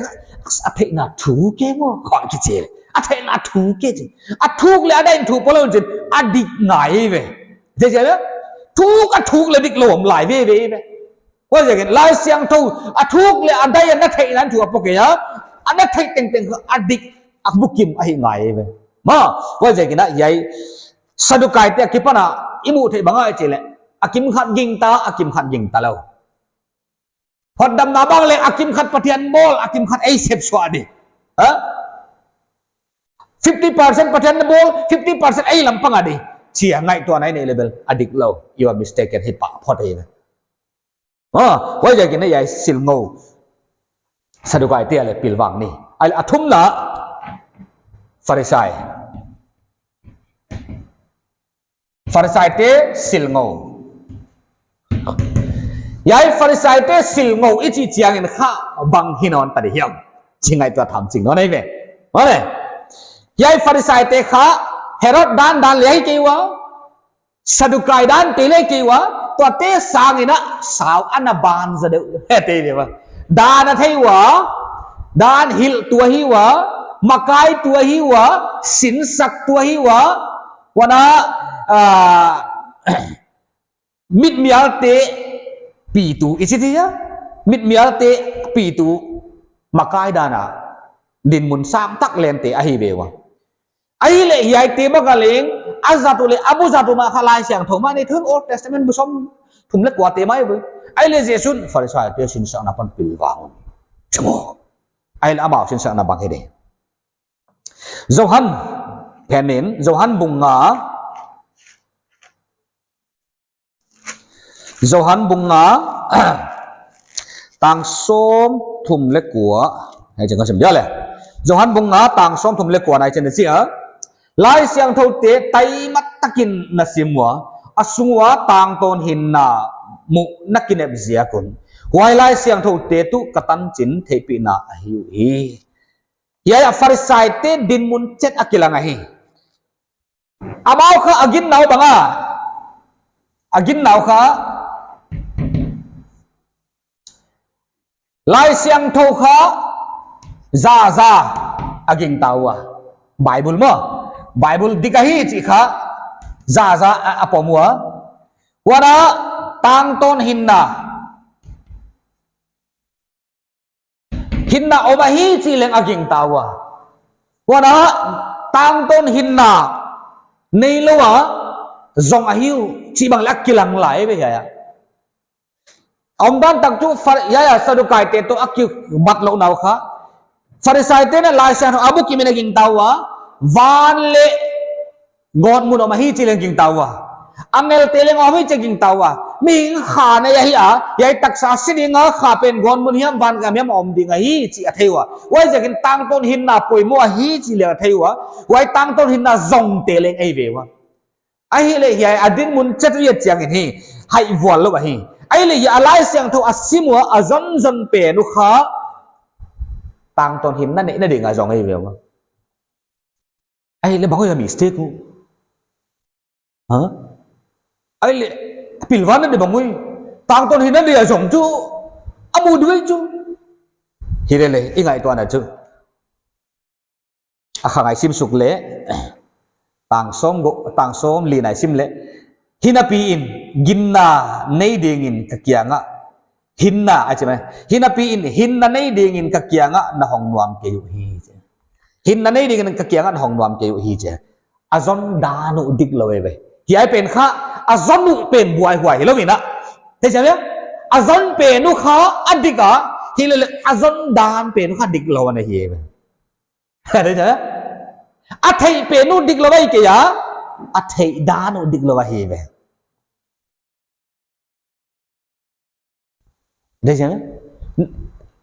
a theihna thuk e maw, khong kichi. A theihna thuk e chi. A thuk leh a dai in thu pom lou chin, a dik ngai ve. Thei chi ve? Thuk a thuk leh diklou om lai veve ve. Huaiziakin Laisiangthou a thuk leh a dai a na theihna thu a pom kei a, a na theih tengteng a dik a bukim ahi ngai ve. Maw, huaiziakin a hiai Sadukaite akipan a i muh theih bang ahia chih leh, a kimkhat gingta, a kimkhat gingta lou. Hotdamna bang leng a kim khat Pathian bawl, a kim khat ei sep suah di. Ha? Fifty percent Pathian na bawl, fifty percent ei lampang a di. Chia ngaihtuahna i neih leh bel a dik lou. You are mistaken, hi pah phot hi. Ah, huaiziakin hiai silngou Sadukaite leh pilvang ni. Ai, a thumna, Pharisai. Pharisaite silngou. Hiai Pharisaite silngou i chih chiangin kha bang hi nawn ta di hiam? Chi ngaihtuah tham ching nawn ei ve. Mane. Hiai Pharisaite kha Herod dan dan leh hi kei ua. Sadukai dante leh kei ua, tuate sangin a sau ana ban zaw deuh. He te ve ua. Dan a thei ua, dan hilhtu ahi ua, makaitu ahi ua, sinsaktu ahi ua, huan a, ah, mitmialte pitu i chi thei a, mitmialte pitu makai dan a, dinmun sang tak lente ahi ve ua. Ahihleh hiaite bang a leng, a zat uh leh, a bu zat uh mah kha Laisiangthou mah nei thun Old Testament bu sawmthum leh kuate mah ve. Ahihleh Jesu'n Pharisaite sinsakna pan pilvang un. Chimo. Ahihleh amau sinsakna bang hi di. Johan, phenin, Johan bung nga, Johan bung nga, tang sawmthum leh kua. Hiai chiang ka sim dia leh. Johan bung nga tang sawmthum leh kua na hichi'n a chi a. Laisiangthoute taimat takin na sim ua, a sung ua tangtawn hinna muh na kinep ziak un. Huai Laisiangthoute tuh ka tanchin theihpihna ahi uhi. Hiai a Pharisaite dinmun chet a kilang ahi. Amau kha a ginna uh bang a. A ginna uh kha. Laisiangthou kha zaza a gingta ua. Bible maw. Bible dik ahi chih kha zaza a, a pom ua. Huan a tangtawn hinna. Hinna om ahi chih leng a gingta ua. Huan a tangtawn hinna neilou a zong ahi uh chih bang leh a kilang lai ve hiai a. Omdan tak chu Phar-, hiai a Sadukaite toh a kibatlouhna uh kha. Pharisaite'n a Laisiangthou a bukim in a gingta ua. Van leh gawtmun om ahi chih leng gingta ua. Angelte leng om hi chih gingta ua. Mihing kha nei ahi a, hiai taksa si ding a kha pen gawtmun hiam vangam hiam om ding ahi chih a thei ua. Huaiziakin tangtawn hinna poimoh ahi chih leng a thei ua. Huai tangtawn hinna zongte leng ei ve ua. Ahihleh hiai a dinmun chet uh i et chiangin hi, haihvual lou ahi. Ahihleh hiai a Laisiangthou a sim ua, a zonzon pen uh kha tangtawn hinna neihna ding a zong ei ve ua. Ahihleh bang ua mistake uh. Ha? Ahihleh pilvang na di bang ua. Tangtawn hinna di a zong chu. A mu duai chu. Hi lele, i ngaihtuahna chu. A kha ngai sim suk leh. Tang sawm go, tang sawmli na i sim leh. Hinapi in, ginna nei dingin ka kiangah. Hinna, a chi mai. Hinapi in, hinna nei dingin ka kiangah na hong nuam kei uhi chi. Hinna nei dingin ka kiangah na hong nuam kei uhi chi. A zon dan uh dik lou ve. Hiai pen kha, a zon uh pen buaihuai hilou in a. Thei chi mai? A zon pen uh kha a dik a, hilele a zon dan pen uh kha dik lou ana hi ve. Thei chi mai? A theih pen uh dik lou ve kei a, a theih dan uh dik lou ahi ve. Thei chi mai?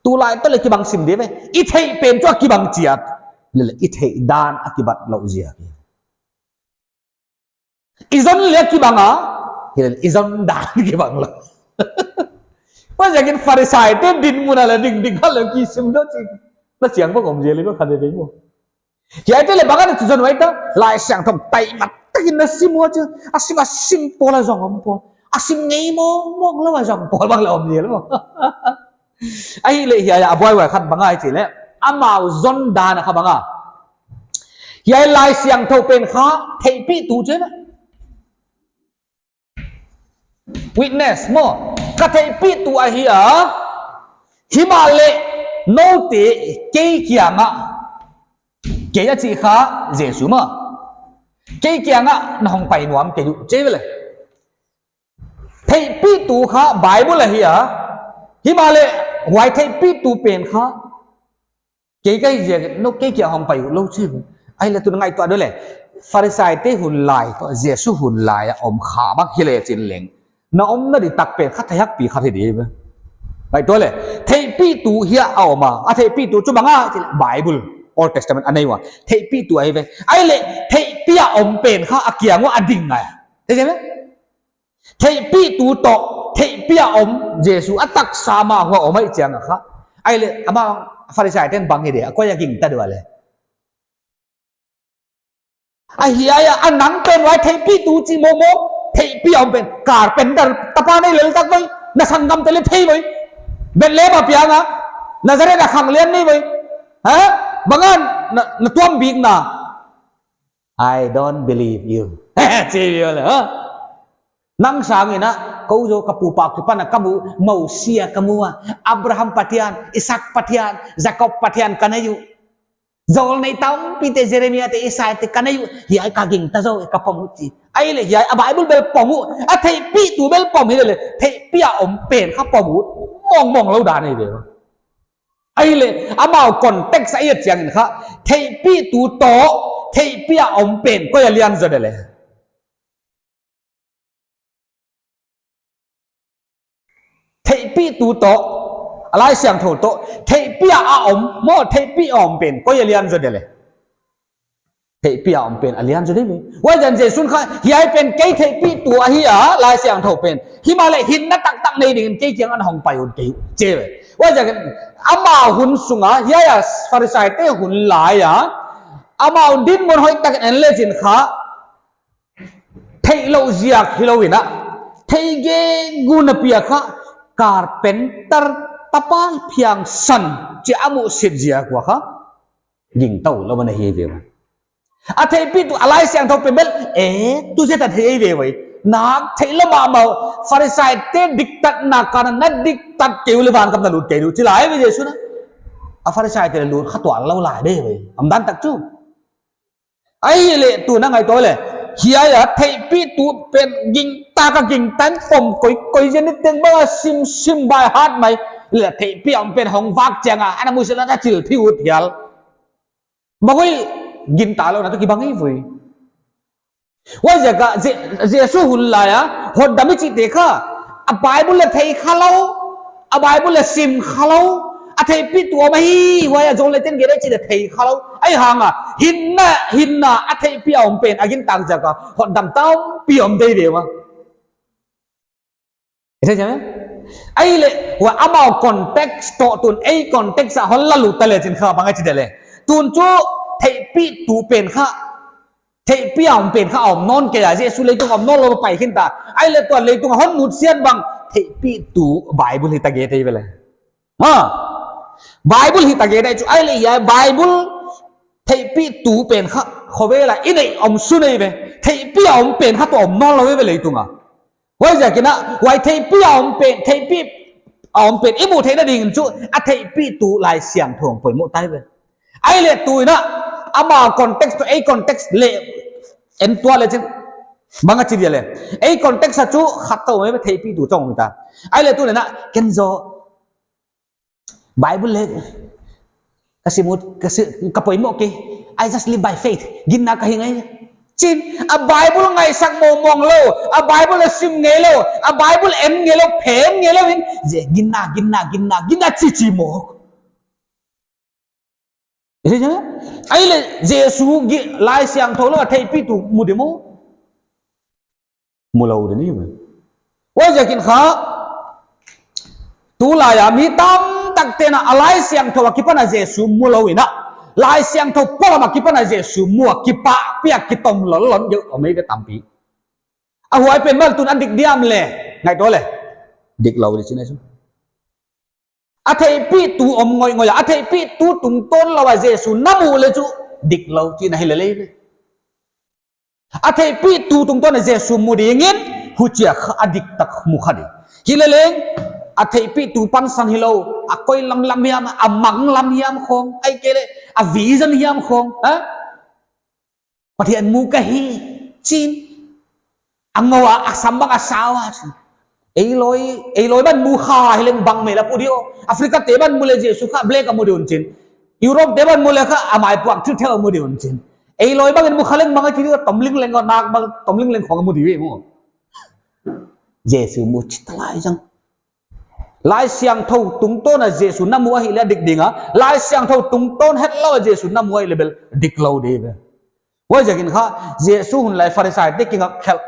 Tulai toh leh kibang sim di ve. I theih pen chu a kibang chiat. Lele, i theih dan a kibat lou ziak. I zon leh a kibang a, hilele, i zon dan kibang lou. Huaiziakin Pharisaite dinmun a leh ding ding kha leh kisim deuh chi. Na chiang bang om zel leh kha de de mo. Hiaite leh bang a na chu zon huai ta, Laisiangthou taimat takin na sim ua chu, a sim a sim pawl a zong om pawl, a sim ngei mawngmawng lou a zong pawl bang leh om zel lou. Ahihleh hiai a buaihuai khat bang ahia chih leh, amau zon dan a kha bang a. Hiai Laisiangthou pen kha theihpihtu chi mai. Witness maw, ka theihpihtu ahi a, himahleh noute kei kiangah, kei a chih kha Jesu maw, kei kiangah na hong pai nuam kei uh chi ve leh. Theihpihtu kha Bible ahi a, Himahleh, huai theihpihtu pen kha, kei ka hih ziak, nou kei kiang hong pai utlou chi. Ahihleh tun ngaihtuah dih leh, Pharisaite hun lai toh, Jesu hun lai a om kha bang hi lechin leng, na omna di tak pen kha theihpihpi kha hi di ve. Ngaihtuah leh, theihpihtu hiai a om a, a theihpihtu chu bang a, Bible, Old Testament a nei ua. Theihpihtu ahi ve. Ahihleh, theihpih a om pen kha a kiang ua a ding ngai. Thei ve? Theihpihtu toh, theihpih a om, Jesu a taksa mah hua om ahih chiang a kha. Ahihleh, amah Pharisaite'n bang hi dia, a koi a gingta dua leh. A hiai a, a nang pen huai theihpihtu chi mawngmawng, theihpih a om pen, carpenter tapa nei lel tak ve, na sanggamte leh thei ve. Bethlehem a piang a, Nazareth a khanglian nei ve. Ha? Bang a na, na tuam bikna. I don't believe you. Chi ve leh, ha? Nang sangin a, kou zaw ka pupa kipan a ka mu, Mosi a ka mu a, Abraham Pathian, Isaac Pathian, Jakob Pathian ka nei uh. Zawlnei tampite Jeremia te Isaiah te ka nei uh, hiai ka gingta zaw, ka pom uh chi. Ahihleh hiai a Bible bel pom uh, a theihpihtu bel pom hi leh, theihpih a om pen kha pom uh, mawngmawng lou dan ahi ve. Ahihleh, amau context a et chiangin kha, theihpihtu toh, theihpih a om pen, koi a lian zaw dia leh. Theihpihtu toh, a Laisiangthou toh, theihpih a om, maw theihpih a om pen, koi a lian zaw dia leh. Theihpih a om pen, a lian zaw dia ve. Huaiziakin Jesu'n kha, hiai pen kei theihpihtu ahi a, Laisiangthou pen. Himahleh hinna taktak nei dingin kei kiang a hong pai un kei, chi ve. Huaiziakin, amau hun sung a, hiai a Pharisaite hun lai a, amau dinmun hoihtak en lechin kha, theihlouh ziak hilou in a, theih gige napi a kha, carpenter tapa phiangsan, chi a musit ziak ua kha, gingta lou mah ahi ve. A theihpihtu a Laisiangthou pen bel, eh, tu zeta thei ve ve. Nak theih lou mahmah, Pharisaite diktatna ka na diktat kei uleh vankam na lut kei lou, chi lai ve Jesu'n a. A Pharisaite leh lut kha tuan lou lai ve ve. Amdan tak chu. Ahihleh tun a ngaihtuah leh, hiai a theihpihtu pen gingta ka gingta in pom koi, koi zen ni teng bang a sim, sim by heart mai, leh theihpih a om pen hong vak chiang a, ana musit leh a chil thi ut hial. Bang hui gingta lou na toh kibang hi ve. Huaiziak a Je-, Jesu hun lai a, hotdam i chihte kha, a Bible leh thei khalou, a Bible leh sim khalou, a theihpihtu om ahi, huai a zawlneite'n gen a chih leh thei khalou. Ahihhang a, hinna, hinna, a theihpih a om pen, a gingta ziak a, hotdam tampi om dei ve ua. I thei chiang e? Ahihleh, huai amau context toh tun, ei context a hon la lut ta lechin kha bang a chi dia leh. Tun chu theihpihtu pen kha, theihpih a om pen kha a om nawn kei a, Jesu leitung a om nawn lou pai khin ta. Ahihleh tua leitung a hon nutsiat bang, theihpihtu Bible hi ta ge thei ve leh. Ha? Bible hi ta ge thei chu, ahihleh hiai Bible theihpihtu pen kha, khovel a i neih om sun ei ve. Theihpih a om pen kha toh om nawn lou ve leitung a. Huaiziakin a, huai theihpih a om pen, theihpih a om pen i muh theihna dingin chu, a theihpihtu Laisiangthou poimoh tai ve. Ahihleh tun a, amau context toh ei context leh, en tuah lechin, bang a chi dia leh. Ei context a chu, khat toh om ve theihpihtu chong mi ta. Ahihleh tun a, ken zaw, Bible leh, ka sim ut, ka si-, ka poimoh kei. I just live by faith. Ginna ka hi ngai. Chin, a Bible ngaihsak mawngmawng lou, a Bible a sim ngeilou, a Bible en ngeilou, phen ngeilou in, je, ginna, ginna, ginna, ginna chi chi mawk. I thei chiang e? Ahihleh Jesu gi-, Laisiangthou lou a theihpihtu mu di maw? Mu lou di ni ve. Huaiziakin kha, tulai a mi tamtakte'n a Laisiangthou akipan a Jesu mu lou in a, Laisiangthou polam akipan a Jesu mu a kipahpih a kitom lon lon deuh om ei ve tampi. A huai pen bel tun a dik diam leh, ngaihtuah leh. Dik lou di chihna chu. A theihpihtu om ngoihngoih a, a theihpihtu tungtawn lou a Jesu na muh leh chu dik lou chihna hi lel ei ve. A theihpihtu tungtawn a Jesu mu dingin, huchia kha a diktak mu kha di. Hi leleng, a theihpihtu pansan hilou, a koi lam lam hiam, a mang lam hiam khong, ahihkeileh, a vision hiam khong, ha? Pathian mu ka hi, chin. A ngou a, a sam bang a sau a, chin. Ei lawi, ei lawi ban mu kha hileng bang mel a pu di o. Africa te ban mu leh Jesu kha black a mu di un chin. Europe te ban mu leh kha a mai puak thil theu a mu di un chin. Ei lawi bangin mu kha leng bang a chi di o, tomling leng o, nak bang tomling leng khong a mu di ve maw. Jesu mu chih ta lai zang. Laisiangthou tungtawn a Jesu na mu ahihleh a dik ding a, Laisiangthou tungtawn hetlou a Jesu na mu ahihleh bel diklou di ve. Huaiziakin kha Jesu hun lai Pharisai te kingak khelh.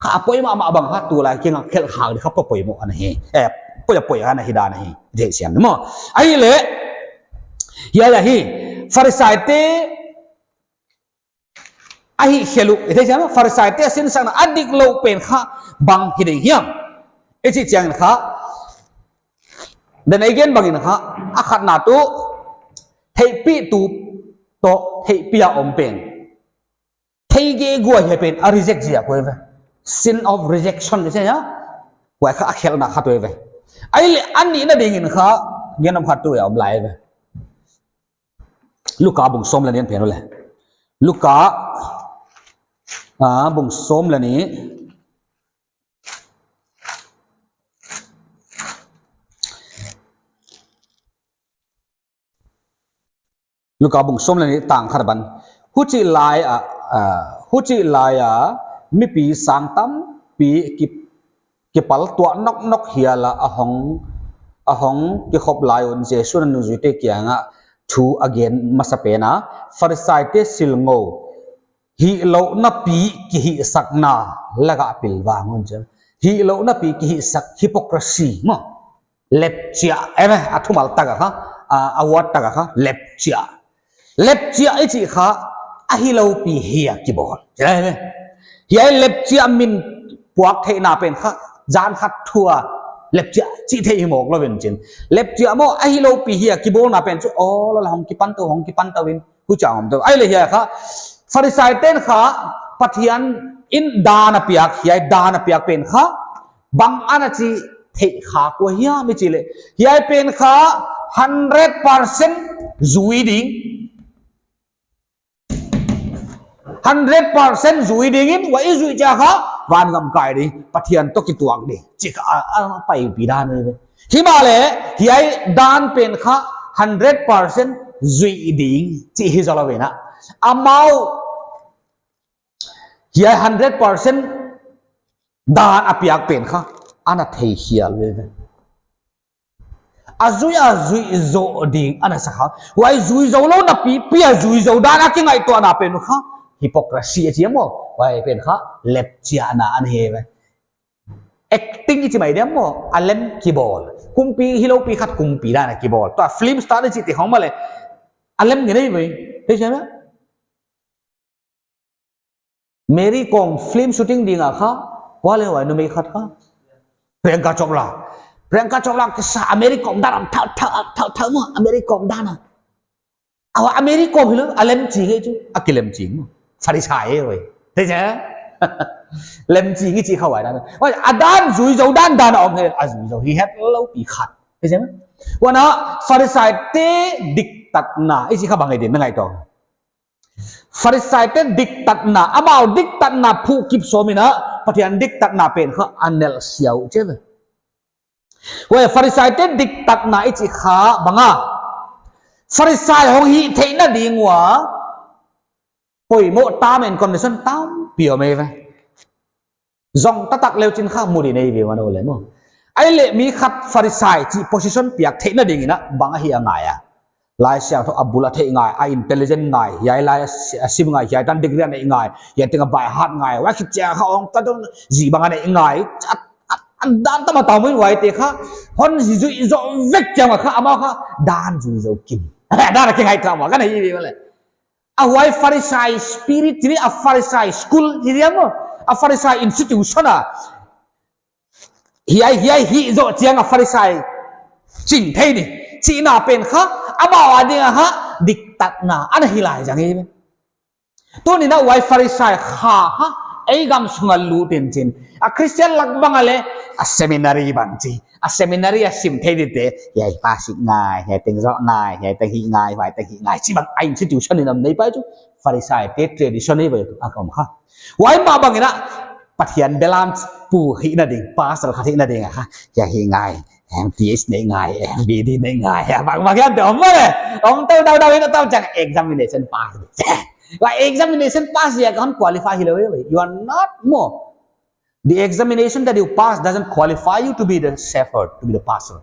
Kha a poimoh mahmah bang kha tulai kingak khelh khak di kha poimoh ana hi. Eh, poi a poi ana hi dan ahi. Jesu siam maw. Ahihleh, hiai ahi. Pharisai te a hihkhelh uh, i thei chiang, Pharisai te a sinsakna a diklou pen kha bang hi ding hiam. I chih chiangin kha, dan a i gen bangin kha, a khatna tuh, theihpih tuh, toh, theihpih a om pen. Theih gige hia pen, a reject ziak uh ve. Sin of rejection, i chih chiang. Huai kha a khelhna khat uh ve. Ahihleh, a nihna dingin kha, gen om khat tuh a om lai ve. Luka bung sawm leh nih en pen uleh. Luka, ah, bung sawm leh nih. Luka bung sawm leh nih tang khat ban. Huchih lai a, ah, huchih lai a, mipi sang tampi ki kipal tuah noknok hial a, a hong, a hong kikhop lai un Jesu'n a nungzuite kiangah thu a gen masa pen a, Pharisai te silngou, hihlouhna pi kihihsakna lak ah pilvang un chi. Hihlouhna pi kihihsak, hypocrisy maw. Lepchiah, em, a thumal tak a kha, a, a word tak a kha, lepchiah. Lepchiah i chih kha, a hilou pi hia kibawl. Chi lai ve. Hiai lepchiah min puak theihna pen kha, zan khat thu a, lepchiah chih theih hi mawk lou in chin. Lepchiah maw, a hilou pi hia kibawlna pen chu, aw, la la hong kipan tou, hong kipan tou in, huchiang om tou. Ahihleh hiai kha, Pharisai ten kha, Pathian in dan a piak, hiai dan a piak pen kha, bang ana chi theih khak ua hiam i chih leh. Hiai pen kha hundred percent zui ding. Hundred percent zui dingin, huai i zuih chiang kha, vangam kai ding, Pathian toh kituak ding. Chih kha a, a paipi dan ve. Himahleh, hiai dan pen kha hundred percent zui ding, chih hi zou lou ve na. Amau, hiai hundred percent dan a piak pen kha, ana thei hial ve ve. A zui a zui zou ding ana sa kha. Huai zui zou louhna pi, pi a zui zou dan a kingaihtuahna pen kha. Hypocrisy a chi maw. Huai pen kha, lepchiahna ana hi ve. Acting i chi mai diam maw, a lem kibawl. Kumpi, hilou pi khat kumpi dan a kibawl. Tua film star i chih te khong mahleh. A lem nge nei ve. Thei chiang a? Mary Kom film shooting ding a kha, kua leh huai numei khat kha. Priyanka Chopra. Priyanka Chopra kisa Mary Kom dan a thau, thau, thau, thau maw, Mary Kom dan a. Aw, Mary Kom hilou, a lem ching e chu, a kilem ching maw. Pharisai e huai. Thei chiang? Lem ching i chih kha huai dan. Huai, a dan zui zou dan dan a om hi, a zui zou hi hetlou pi khat. Thei chiang? Huan a, Pharisai te diktatna, i chih kha bang e din, na ngaihtuah. Pharisai te diktatna, amau diktatna phuh kip sawm in a, Pathian diktatna pen kha a nelh siau chi ve. Huai Pharisai te diktatna i chih kha bang a. Pharisai hong hih theihna ding ua, poimoh term and condition tampi om e ve. Zong taktak leu chin kha mu di nei ve ua nou leh maw. Ahihleh mi khat Pharisai chih position piak theihna dingin a bang ahi a ngai a. Laisiangthou a bul a theih ngai, a intelligent ngai, hiai lai a si-, a sim ngai, hiai tan degree a neih ngai, hiai teng a by heart ngai, huai khit chiang kha hong ka dong zi bang a neih ngai, a, a, a dan tam a tam in huai te kha, hon zi zui zou vek chiang kha, amau kha, dan zui zou kim. Dan a kingaihtuah maw, ka na hi ve maw leh. A huai Pharisai spirit chih, a Pharisai school chih diam maw. A Pharisai institution a. Hiai, hiai hih zoh chiang a Pharisai ching thei di. Chihna pen kha, amau a ding a kha, diktatna, ana hi lai zang e. Tuni'n a huai Pharisai kha kha, ei gam sung a lut in chin. A Christian lak bang a leh, a seminary bang chi. A seminary a sim thei di te, hiai pa sik ngai, hiai teng zoh ngai, hiai teng hih ngai, huai teng hih ngai. Chih bang a institution in om nei pai chu, Pharisai te tradition i ve a kom kha. Huai mah bangin a, Pathian belam pu hihna ding, pastor khat hihna ding a kha, hiai hi ngai, M T H nei ngai, M B D nei ngai, a bang bang hiam te om mah le, om tou dau dau in a tou chiang examination pass. Huai examination pass ziak a hon qualify hilou ve, you are not more. The examination that you pass doesn't qualify you to be the shepherd, to be the pastor.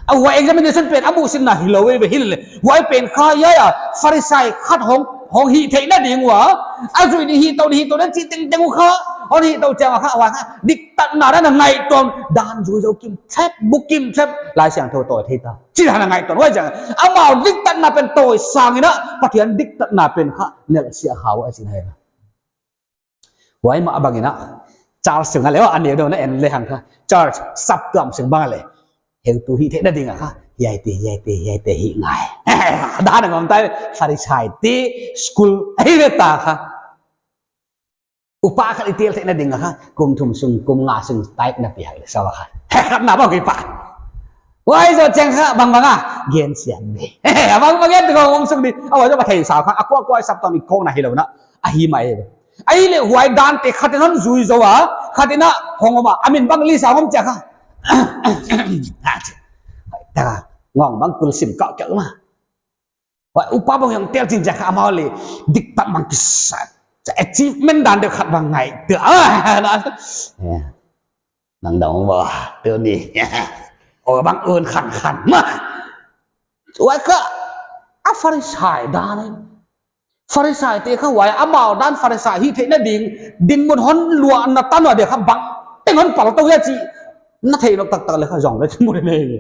A huai examination pen a muhsitna hilou ve, hilele. Huai pen kha hiai a Pharisai khat hong, hong hih theihna ding ua, a zui ding hi tou, hi tou na chi tengteng uh kha, hon hih tou chiang a kha, huai kha diktatna dan a ngaihtuah, dan zui zou kim thep, bu kim thep, Laisiangthou tawi thei ta. Chi dan a ngaihtuah, huai chiang. Amau diktatna pen tawi sang in a, Pathian diktatna pen kha nelhsiah kha ua chi nai la. Huai mah bang in a, church sung a le, a neu deuh na en le hang kha. Church, saptuam sung bang a le. Heutu hih theihna ding a kha. Hiaite, hiaite, hiaite hih ngai. Dan a ngawm tai, Pharisai te, school, ahi ve ta kha. Upa khat i tel theihna ding a kha. Kum thum sung, kum nga sung, tithe na piak le, sa kha. Khat na bang kipan. Huai zoh chiang kha, bang bang a, gen siam ni. Bang bang gen tu kong om sung ni. A huai zoh Pathian sau kha, a kua kua saptuam i kong na hilou na. Ahi mai. Ahihleh huai dante khat in hon zui zou a, khat in a hong om a, a min bang Lisa om chia kha. Ta, ngawng bang kul sim kau keu ma. Huai upa bang hiam tel chin chia kha amau le, diktat bang kisa. Achievement dan deuh khat bang ngai. Tua, ah, na. Eh. Nang dong ba, tu ni. O bang un khan khan ma. Huai kha, a Pharisai dan e. Pharisai te kha huai, amau dan Pharisai hih theihna ding, dinmun hon luahna tan ua dia kha bang teng hon pal tou hia chi. Na theih lou taktak le kha zong le chi mu le nei.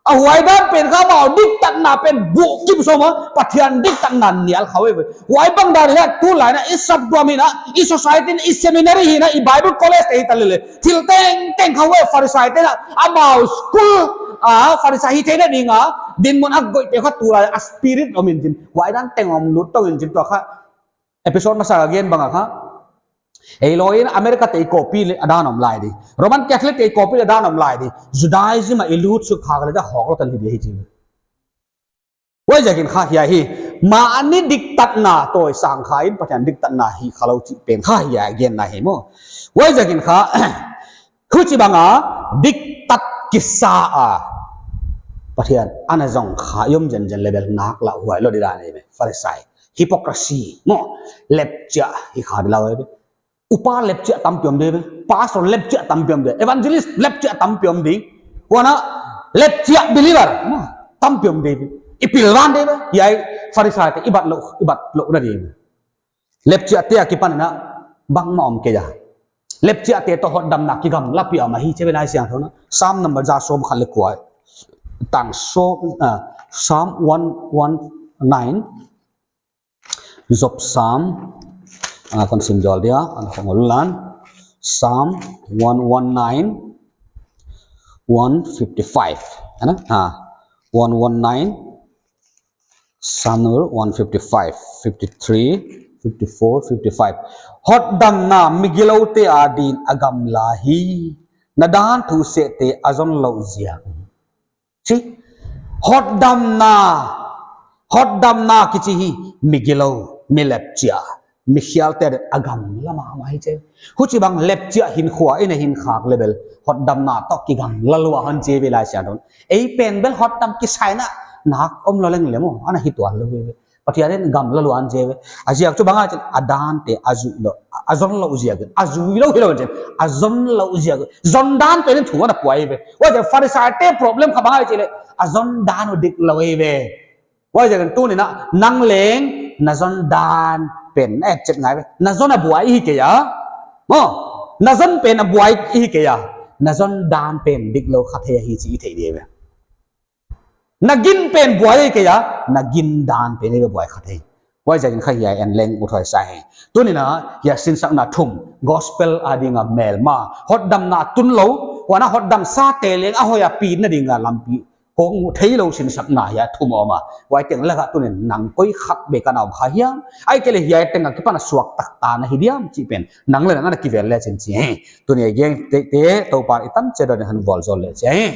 A huai dan pen kha amau diktatna pen bu kim sawm a, Pathian diktatna nial kha ve. Huai bang dan hi a, tulai in a, i saptuam hi in a, i society in a, i seminary hi in a, i Bible college te hi ta lele. Thil tengteng kha ve Pharisai te'n a, amau school, a, Pharisai hih theihna ding a, dinmun a goih te kha tulai a spirit om in chin. Huai dan teng om lut tou in chin tua kha. Episode masa a gen bang a kha. Eilawi in America te i copy le a dan om lai di. Roman Catholic te i copy le a dan om lai di. Judaism a i lut suk kha le ta hawk lou tan hi di hi chin. Huaiziakin kha hiai hi, mahni diktatna tawi sang kha in Pathian diktatna hih kha lou chih pen kha hiai genna hi maw. Huaiziakin kha, huchibang a diktat kisa a Pathian ana zong kha i om zenzen leh bel nak lauhuai lou di dan ahi ve, Pharisai. Hypocrisy maw. Lepchiah hi kha di lou ahi ve. Upa lepchiah tampi om di ve. Pastor lepchiah tampi om di. Evangelist lepchiah tampi om di. Huan a lepchiah believer tampi om di ve. I pilvan di ve. Hiai Pharisai te i bat lou, i bat lou na di ve. Lepchiah te akipan in a bangmah om kei a. Lepchiah te toh hotdamna kigamla pi a om ahi chi ve Laisiangthou in a. Psalm number za sawm khat leh kua. Tang sawm, ah, Psalm one one nine. Job Psalm, ah, kon sim zual dia, ana kon ngol lan. Psalm one one nine, one fifty-five. Ana? Ha. One one nine, Psalm number one fifty-five, fifty-three, fifty-four, fifty-five. Hotdamna migiloute adin a gamla hi. Na dan thu sehte a zon lou ziak. Chi, hotdamna, hotdamna kichi hi, migilou, milepchiah, mikhialte a gamla mahmah hi chi. Huchibang lepchiah hinkhua in a hinkhak leh bel, hotdamna toh kigamla lua hon chi ve Laisiangthou in. Ei pen bel hotdam kisai in a, nak om lou leng leh maw, ana hi tuan lou ve. Pathian in gamla lua hon chi ve. A ziak chu bang a chin, a dante a zui lou, a zon lou ziakin, a zui lou hilou chin, a zon lou ziakin, zon dan pen in thu ana pia ve. Huaiziak Pharisai te problem kha bang a chi leh, a zon dan uh dik lou ve. Huaiziakin tuni'n a, nang leng, na zon dan pen, eh, chet ngai ve. Na zon a buai hi kei a. Maw, na zon pen a buai hi kei a. Na zon dan pen dik lou kha thei hi chi i thei di ve. Na gin pen buai kei a, na gin dan pen buai kha thei. Huaiziakin kha hiai en leng uthuai sa hi. Tuni'n a, hiai sinsakna thum, gospel ading a melma, hotdamna tun lou, huan a hotdamsate leng a hoih a pitna ding a lampi. Kong mu thei lou sinsakna hiai thum om a. Huai teng lak a tuni'n nang koi khat bek a na om kha hiam. Ahihkeileh hiai teng akipan a suakta na hi diam chih pen. Nang leh nang ana kivel le chin chi hi. Tuni a gen te, te, Toupa'n i tam chih dan in hon vualzawl le chi hi.